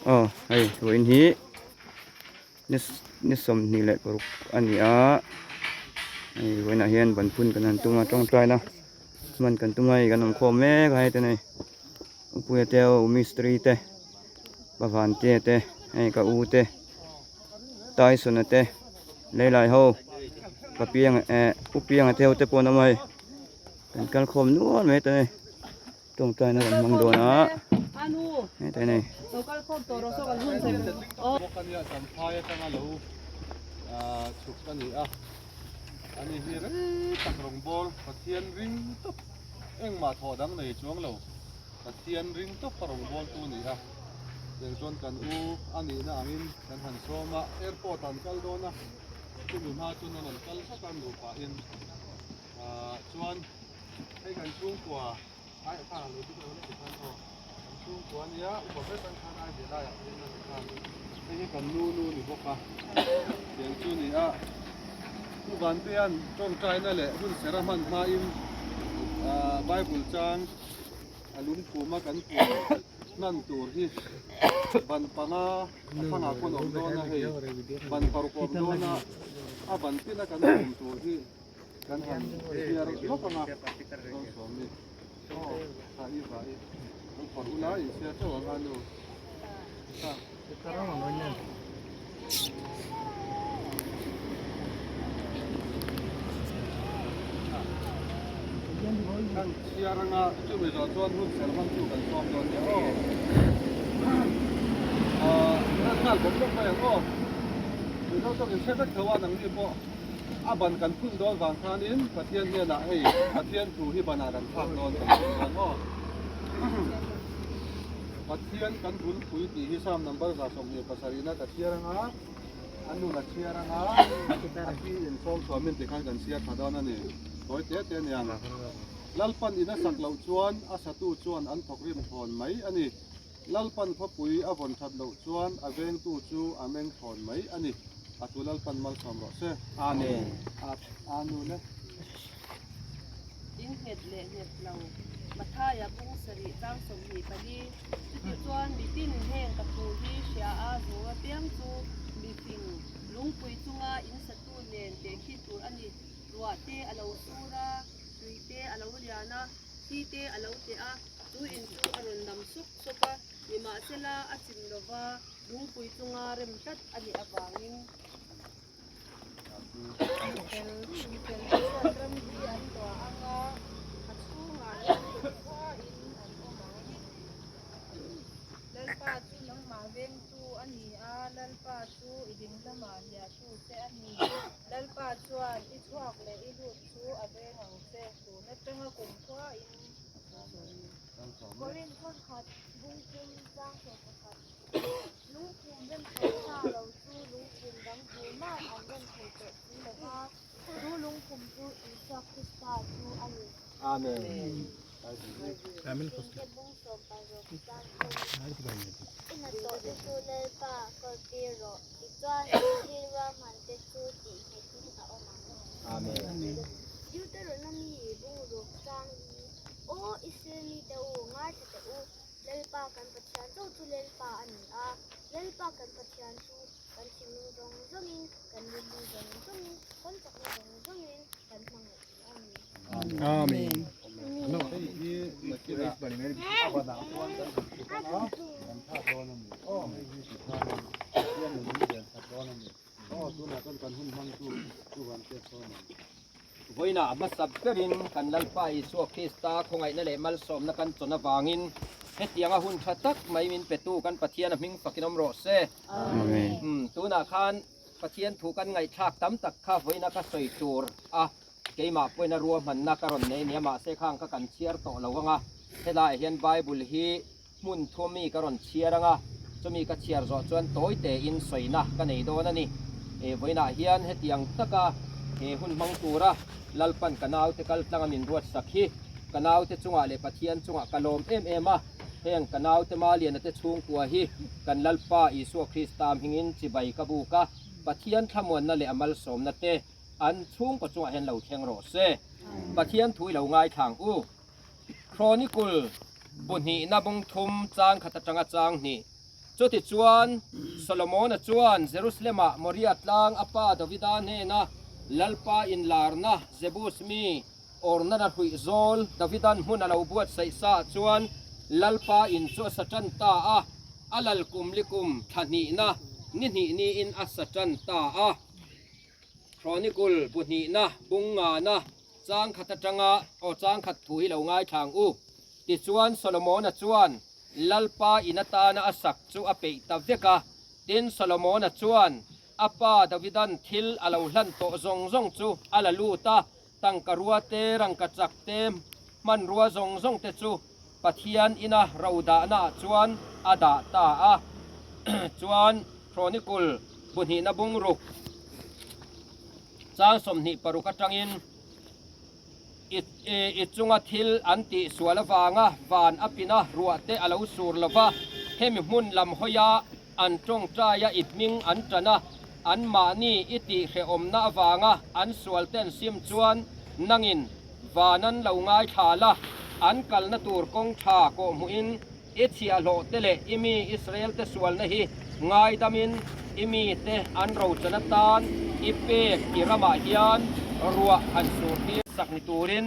Aw hei vawiin hi ni 26 a ni a hei vawiinah hian ban phun kan han tum a tawngtaina hman kan tum a hei kan awm khawm mek a heti nei upuia te u mistiri te pavantea te hei ka u te Tyson-a te leilai ho ka piang eh u pianga te ho te pawh an awm a hei kan kal khawm nual mai ta ni tawngtaina kan hmang dawn a heta ni. Kan han sawm a, airport ah an kal dawn a, chumi hma chuan an rawn kal vak a nupa in ah chuan hei kan chhungkua ai kha lo ding lo la ti khan aw kan chhungkua ania upa ber ang khan ai ve laiah hian a ti khan hei hi kan nu nu ni bawk a tiang chu ni a chu vantean tawngtaina leh hun sera hman hmain ah bible chang a lungphuma kan puh hnan tur hi ban panga a thangah pawn awm dawn a hei ban paruk awm dawn a a ban tin a kan awm tur hi kan han chhiar lawk ang a sawm ni aw tha i va i an phawrh ula in chhiar teuh ang a nu tha. Kan chhiar anga chumi zawh chuan hun ser hmang chu kan sawm dawn nia aw. Ahh kan nghal bawk bawk mai ang aw. Mizo tawk in hre vek tho a nangni pawh a ban kan phun dawn vang khanin Pathian hnenah hei Pathian thu hi banah kan thlak dawn kan phun dawn aw. Pathian kan bulpui tih hi Psalm number 27 na ka chhiar anga a nun a chhiar anga a pi in sawm suamin tikhan kan chhiar tha dawn a ni. Tawi te te aniang. Lalpan in a sak loh chuan a satu chuan an thawk rim thawn mai a ni. Lalpan khawpui a vawn that loh chuan a vengtu chu a meng thawn mai a ni. A thu Lalpan malsawm rawh se. Amen. A nu le. In nghet leh nghet lo. Mathaia bung sarih tlang 24. Chutichuan mitin heng ka thu hi hria a zawng apiang chu mifing lungpui chunga in satu nen tehkhin tur a ni. Ruah te a lo sur a, tui te a lo lian a, thi te a lo teh a, chu in chu a rawn dam sawk sawk a, nimahsela a chim lova lungpui chunga rem tlat a nih avangin. Mifel mifel te chuan ram hi an luah ang a, a chhungah hian kumkhuain an awm ang. Lalpa chu nangmah vengtu a ni a, Lalpa chu i ding lamah hliahtu che a ni. Lalpa chuan i chhuak leh i lut chu a veng ang che, tun atanga kumkhuain. Korinth khankhat bungphum tlangsaw pakhat lungphum rem thei sa lo chu lungphum dang tumah an rem thei tawh si lo va, chu lungphum chu Isua Krista chu a ni. Amen. Inke bung 16 tlang thum i hnathawh te chu Lalpa kawltir rawh, tichuan thil ruahman te chu tih nghetin a awm ang. Amen. Deuteronomy bungruk tlang hi Aw Israel mite u, ngaithla teh u, Lalpa kan Pathian chauh chu Lalpa a ni a, Lalpa kan Pathian chu kan thinlung zawng zawngin, kan rilru zawng zawngin, kan chakna zawng zawngin kan hmangaih tur a ni. Amen. Hei hi nakinah a banah chuan kan han chhuk ang a, kan thlak dawn a ni. Aw hei hi tikhan Pathian in min lian khat dawn a ni. Aw tunah chuan kan hun hmangtu chu van pek sawn ang. Vawiinah a hmasa berin kan Lalpa Isua Krista khawngaihna leh malsawmna kan chawn avangin hetianga hun tha tak mai min petu kan Pathian a hming fakin awm rawh se. Amen. Tunah khan Pathian thu kan ngaihthlak tam tak kha vawiina ka sawi tur a, keimah pawhin a ruahmanna ka rawn nei nia mahse khang kha kan chhiar tawh lo ang a, helaiah hian Bible hi hmun thu mi ka rawn chhiar ang a, chumi ka chhiar zawh chuan tawi tein sawina ka nei dawn a ni. He vawiinah hian hetiang taka he hun hmang tura Lalpan ka naute kal tlanga min ruatsak hi ka naute chungah leh Pathian chungah ka lawm em em a, heng ka naute Maliana te chhungkua hi kan Lalpa Isua Krista hmingin chibai ka buk a, Pathian thlamuanna leh a malsawmna te an chhungkaw chungah hian lo thleng rawh se. Pathian thu i lo ngaithlang u. Chronicle bu hnihna bung thum chang khat atanga chang hnih. Chutichuan, Solomona chuan Jerusalem-ah Moria tlang a pa Davida hnena Lalpa inlarna Jebus mi Ornan a hruih zawl Davidan hmun a lo buatsaih sa ah chuan Lalpa in chu a sa tan ta a, a lal kum li kum thla hnihna ni hnih niin a sa tan ta a. Chronicles bu hnihna bung ngana chang khat atanga aw chang khat thu hi lo ngaithlang u. Tichuan Solomona chuan Lalpa in atana a sak chu a peih ta vek a, tin Solomona chuan a pa Davidan thil a lo hlan tawh zawng zawng chu a la lut a, tangka rua te, rangka chak te, hmanrua zawng zawng te chu Pathian ina ro dahna ah chuan a dah ta a. Chuan Chronicle bu hnihna bungruk chang 26 atangin I chunga thil an tih sual avanga van a pin a, ruah te a lo sur lo va, hemi hmun lam hawia an tawngtaia i hming an tan a, anmahni i tih hrehawmna avanga an sual te an sim chuan nangin van an lo ngaithla la, an kalna tur kawng tha kawhhmuhin I chhiahhlawh te leh i mi Israel te sualna hi ngaidamin i mite an rochan atan i pek i ramah hian ruah han sur tir sak ni turin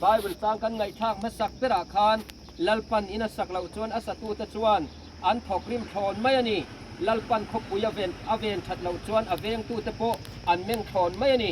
Bible chang kan ngaihthlak hmasak berah khan Lalpan in a sak loh chuan a satute chuan an thawk rim thlawn mai a ni. Lalpan khawpui a ven a ven that loh chuan a vengtute pawh an meng thlawn mai a ni.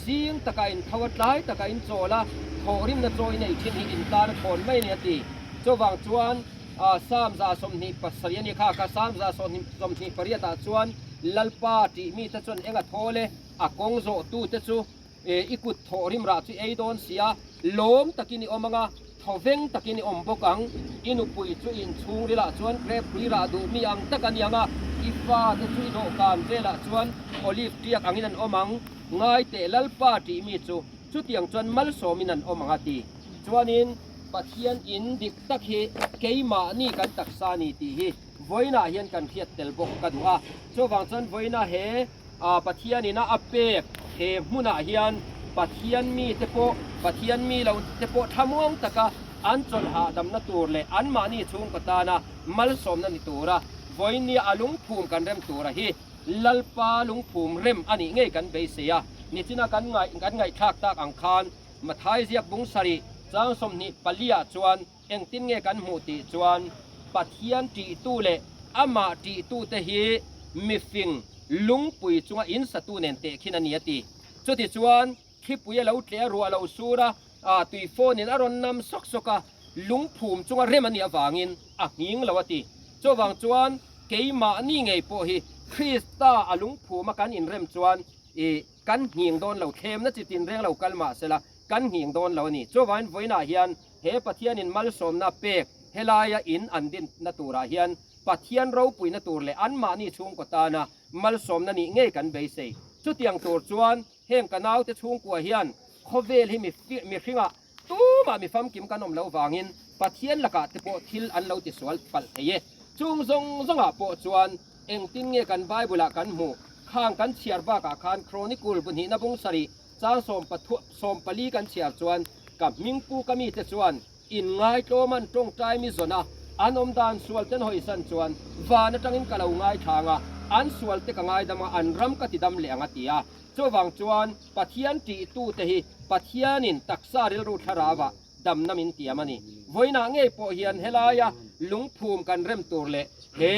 Zing takah in tho a tlai takah in chawl a, thawhrimna chaw i nei thin hi in tan a thlawn mai a ni a ti. Chuvang chuan Psalm 27 a ni kha, kha Psalm 28 ah chuan Lalpa tih mite chuan eng a thawl e, a kawng zawhtute chu i kut thawh rim rah chu i ei dawn si a, lawm takin i awm ang a, thawveng takin i awm bawk ang, i nupui chu i inchhungrilah chuan grep hrui rah duh mi ang tak a ni ang a, i fate chu i dawhkan velah chuan olive tiak angin an awm ang, ngai teh Lalpa tih mi chu chutiang chuan malsawmin an awm ang a ti. Chuanin Pathian in dik tak hi keimahni kan taksa a ni tih hi vawiinah hian kan hriat tel bawk ka duh a. Chuvang chuan vawiina he Pathian ina a pek he hmunah hian Pathian mite pawh Pathian mi lo te pawh thlamuang taka an chawlh hahdamna tur leh anmahni chhungkaw tana malsawmna ni tura vawiinnia a lungphum kan rem tura hi Lalpa lungphum rem a nih ngei kan beisei a. Nichina kan ngaihthlak tak ang khan Mathai ziak bung sarih chang 24 ah chuan engtin nge kan hmuh tih chuan Pathian ṭihtu leh amah ṭihtute hi mifing lungpui chunga insatu nen tehkhin a ni a ti. Chutichuan thlipui a lo tleh a ruah lo sur a, tui phone in a rawn nam sawk sawk a, lungphum chunga rem a nih avangin a nghing lo a ti. Chuvang chuan keimahni ngei pawh hi Krista a lungphuma kan inrem chuan i Kan nghing dawn lo, thlemna chi tinreng lo kal mah sela, kan nghing dawn lo a ni. Chuvain vawiinah hian he Pathianin malsawmna pek helaia in an dinna turah hian Pathian ropuina tur leh anmahni chhungkaw tana malsawmna nih ngei kan beisei. Chutiang tur chuan heng ka naute chhungkua hian khawvel hi mihringah Tumah mi famkim kan awm loh vangin Pathian lakah te pawh thil an lo tisual palh thei e. Chung zawng zawngah pawh chuan engtin nge kan Bible-ah kan hmuh? Khang kan chhiar bakah khan Chronicle bu hnihna bung sarih chang 14 kan chhiar chuan ka hmingpu ka mite chuan inngaihtlawm an tawngtai mi zawn a, an awm dan sual ten hawisan chuan van atangin ka lo ngaithlang a, an sual te ka ngaidam a, an ram ka tidam leh ang a ti a. Chuvang chuan Pathian ṭihtute hi Pathianin taksa rilru thlarauah damna min tiam a ni. Vawiinah ngei pawh hian helaia lungphum kan rem tur leh he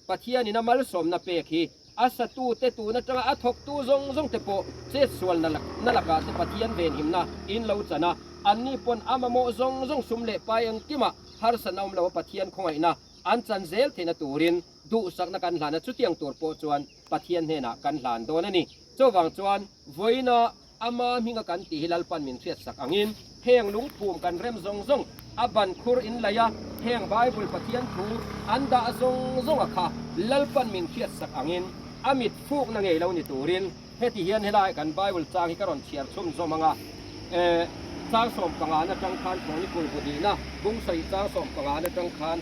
Pathianin a malsawmna pek hi a satute tun aṭanga a thawktu zawng zawngte pawh chetsual na lakah te Pathian venhimna in lo chan a, anni pawn a mamawh zawng zawng sum leh pai engkimah harsatna awm lo a Pathian khawngaihna an chan zel theihna turin duhsakna kan hlan a, chutiang tur pawh chuan Pathian hnenah kan hlan dawn a ni. Chuvang chuan vawiina ama hminga kan tih hi Lalpan min hriatsak angin heng lungphum kan rem zawng zawng a ban khur in laih a, heng Bible Pathian thu an dah zawng zawng a kha Lalpan min hriatsak angin a mit fukna ngei lo ni turin heti hian helai kan Bible chang hi ka rawn chhiar chhun zawm ang a, chang 15 na tang khan Chronicle bu hnihna bung sarih chang 15 na tang khan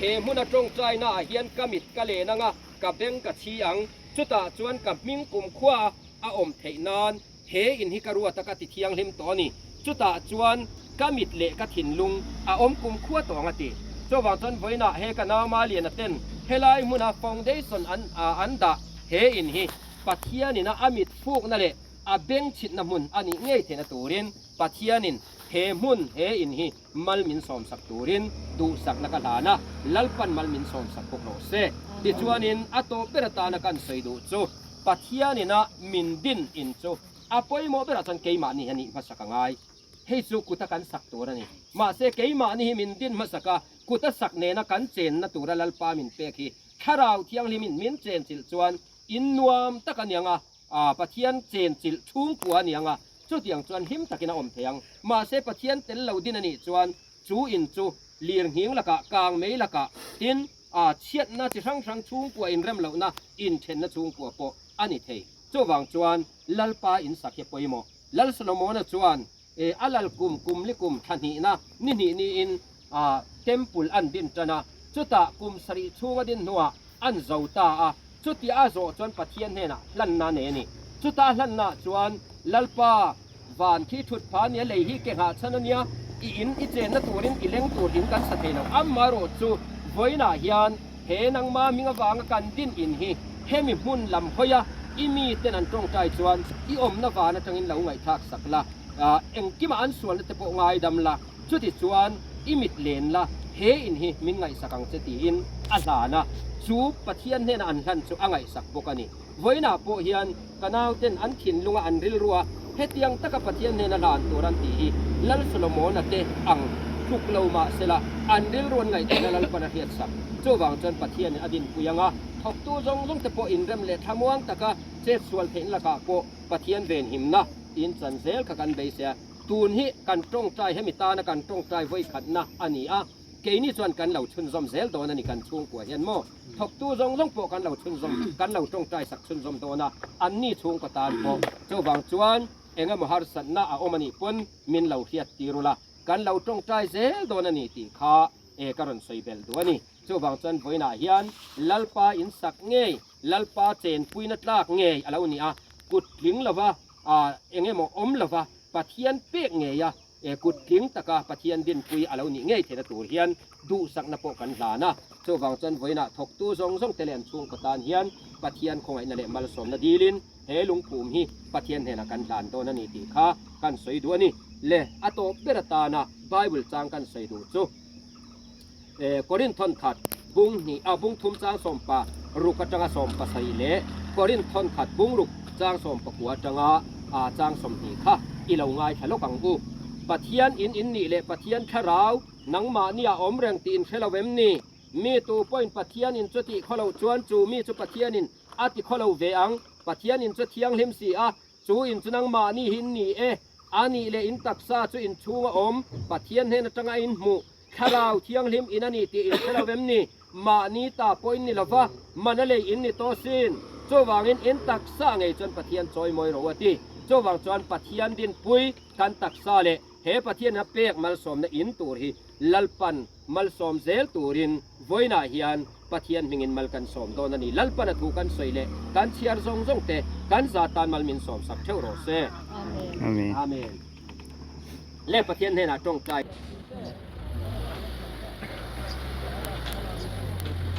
he hmuna tawngtaina ah hian ka mit ka len ang a, Ka beng ka chhi ang, chutah chuan ka hming kumkhua a awm theih nan he in hi ka ruat a ka ti thianghlim tawh a ni. Chutah chuan ka mit leh ka thinlung a awm kumkhua tawh ang a ti. Chuvang chuan vawiinah he ka nau Maliana ten helai hmuna foundation an an dah he in hi Pathianin a a mit fukna leh a bengchhitna hmun a nih ngei theihna turin Pathianin he hmun he in hi mal min sawmsak turin duhsakna ka hlan a, Lalpan mal min sawmsak bawk rawh se. Tichuanin a tawp ber atana kan sawi duh chu Pathianin a min din in chu a pawimawh berah chuan keimahni hi a nih hmasak a ngai. Hei chu kuta kan sak tur a ni. Mahse keimahni hi min din hmasak a, kuta sak nena kan chenna tura Lalpa min pek hi Thlarau Thianghlimin min chenchilh chuan in nuam tak a ni ang a, Pathian chenchilh chhungkua a ni ang a, chutiang chuan hlim takin a awm thei ang. Mahse Pathian tel lo din a nih chuan chu in chu lir nghing lakah, kang mei lakah, tin, chhiatna chi hrang hrang chhungkua inrem lohna, inthenna chhungkua pawh a ni thei. Chuvang chuan Lalpa in sak hi a pawimawh. Lal Solomona chuan a lal kum kum li kum thla hnihna ni hnih niin temple an din tan a, chutah kum sarih chhunga din hnuah an zo ta a, chutia a zawh chuan Pathian hnenah hlanna a nei a ni. Chuta a hlannaah chuan Lalpa van khi thut pha a nia, lei hi ke nghah chhan a nia, i in i chenna turin i leng tur in kan sa thei lo. Amaherawh chu vawiinah hian he nangma hming avanga kan din in hi hemi hmun lam hawi a, i miten an tawngtai chuan i awmna van atangin lo ngaihthlak sak la, engkimah an sualna te pawh ngaidam la, chuti chuan i mit len la, he in hi min ngaihsak ang che tiin a hlan a, chu Pathian hnena an hlan chu a ngaihsak bawk a ni. Vawiinah pawh hian ka nauten an thinlunga an rilrua hetiang taka Pathian hnena hlan tur an tih hi Lal Solomona te ang tluk lo mah sela an rilru an ngaihtuahna Lalpan a hriatsak. Chuvang chuan Pathianin a dinpui ang a, thawktu zawng zawng te pawh inrem leh thlamuang taka chet sual theihna lakah pawh Pathian venhimna in chan zel kha kan beisei a. Tun hi kan tawngtai hemi tana kan tawngtai vawikhatna a ni a, keini chuan kan lo chhunzawm zel dawn a ni kan chhungkua hian maw? Thawktu zawng zawng pawh kan lo chhunzawm kan lo tawngtai sak chhunzawm dawn a, anni chhungkaw tan pawh. Chuvang chuan eng emaw harsatna a awm a nih pawn min lo hriat tir ula, kan lo tawngtai zel dawn a ni tih kha e ka rawn sawi belh duh a ni. Chuvang chuan vawiinah hian Lalpa in sak ngei, Lalpa chenpuina tlak ngei a lo ni a, kut tling lova eng emaw awm lova Pathian pek ngei a, kut tling taka Pathian dinpui a lo nih ngei theihna tur hian duhsakna pawh kan hlan a. Chuvang chuan vawiinah thawktu zawng zawng te leh an chhungkaw tan hian Pathian khawngaihna leh malsawmna dilin he lungphum hi Pathian hnenah kan hlan dawn a ni tih kha kan sawi duh a ni. Le a tawp ber atana Bible chang kan sawi duh chu. Korinth thawnkhat bung hnih a bung thum chang sawmpa ruk atanga sawmpa sarih leh Korinth thawnkhat bung ruk chang sawmpa kua atanga chang 20 kha i lo ngaithla lawk ang u. Pathian in in nih leh Pathian thlarau nangmahni a awm reng tih in hre lo em ni? Mi tu pawhin Pathian in chu tih khaw loh chuan chu mi chu Pathian in a ti khaw lo ve ang. Pathian in chu thianghlim si a, Chu in chu nangmahni hi in ni e, a nih leh in taksa chu in chhunga awm, Pathian hnen atanga in hmuh, Thlarau Thianghlim in a ni tih in hre lo em ni? Mahni ta pawh in ni lo va, mana lei in ni tawh sin. Chuvangin in taksa ngei chuan Pathian chawimawi rawh u a ti. Chuvang chuan Pathian dinpui kan taksa leh he Pathian a pek malsawmna in tur hi Lalpan malsawm zel turin vawiinah hian Pathian hmingin mal kan sawm dawn a ni. Lalpan a thu kan sawi leh kan chhiar zawng zawng te kan za tan mal min sawm sak theuh rawh se. Amen. Amen. Le Pathian hnenah tawngtai.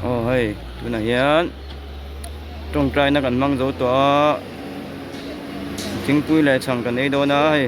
Aw hei tunah hian tawngtaina kan hmang zo tawh a thingpui leh chhang kan ei dawn a hei.